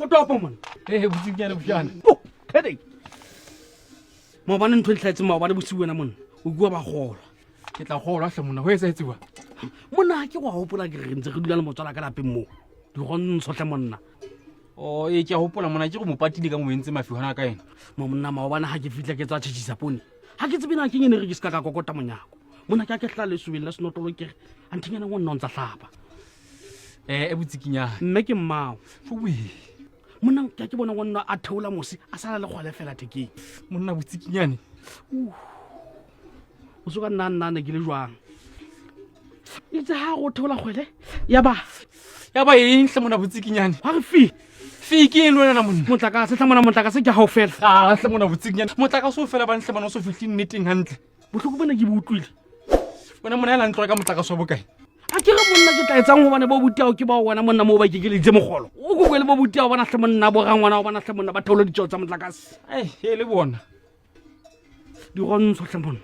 Topo monna. Ee, botsikinyane bojana. Oh, headache. Maobane ntho e tlhaetseng maobane bosiu wena monna. O kua ba golwa. Ke tla golwa hle monna, go etsaetsewa. Monna ga ke go a gopola ke re ntse re dula le motswala ka lapeng moo. Digontsho tlhe monna. O ee, ke a gopola monna, ke go mo patile ka mo entse mafihwana ka ena. Mo monna maobane ga ke fitlha ke tswa tšhetšhisa pone. Ga ke tsebe na ke eng re ke se ka ka kokota monyako. Monna ke a ke hla lesobeng la senotlolo ke re anthinyana ngwanna o ntsa hlapa. E botsikinyane. Mme ke mmao. Jowe. Monna ke a ke bona ngwanna a theola mosi a sala le kgwele fela thekeng. Monna botsikinyane. O se ka nna nna ne ke le jwang. Itse ha go theola kgwele ya ba Ya ba eng hle monna botsikinyane? Wa re fi. Fi ke eng le wena monna? Motlakase hle monna, motlakase ke hao fela. Ah hle monna botsikinyane. Motlakase o fela bang hle monna o so fihle nneteng hantle. Bohloko bona ke bo utlwile. Wena monna ela ntlo ka motlakase wa bokae? A ke re monna ke tla etsang gobane bo butiao ke bao wena monna moo ba ikekeleditse mogolo. O kokwe le bo butiao bona hle monna bo rangwana o bona hle monna ba theola ditjeo tsa motlakase. Ai, e le bona. Dirontsho hle monna.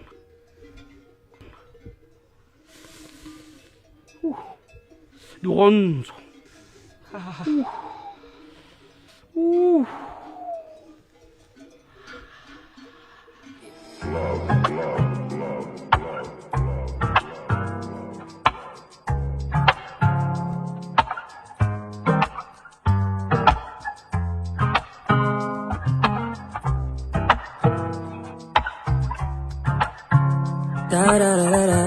Dirontsho. Da da da da da.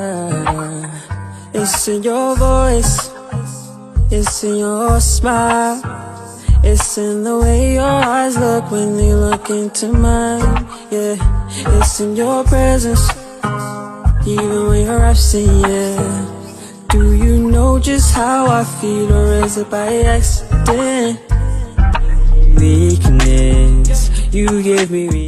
It's in your voice, it's in your smile, it's in the way your eyes look when they look into mine. Yeah, it's in your presence, even when you're absent. Yeah, do you know just how I feel, or is it by accident? Weakness, you give me.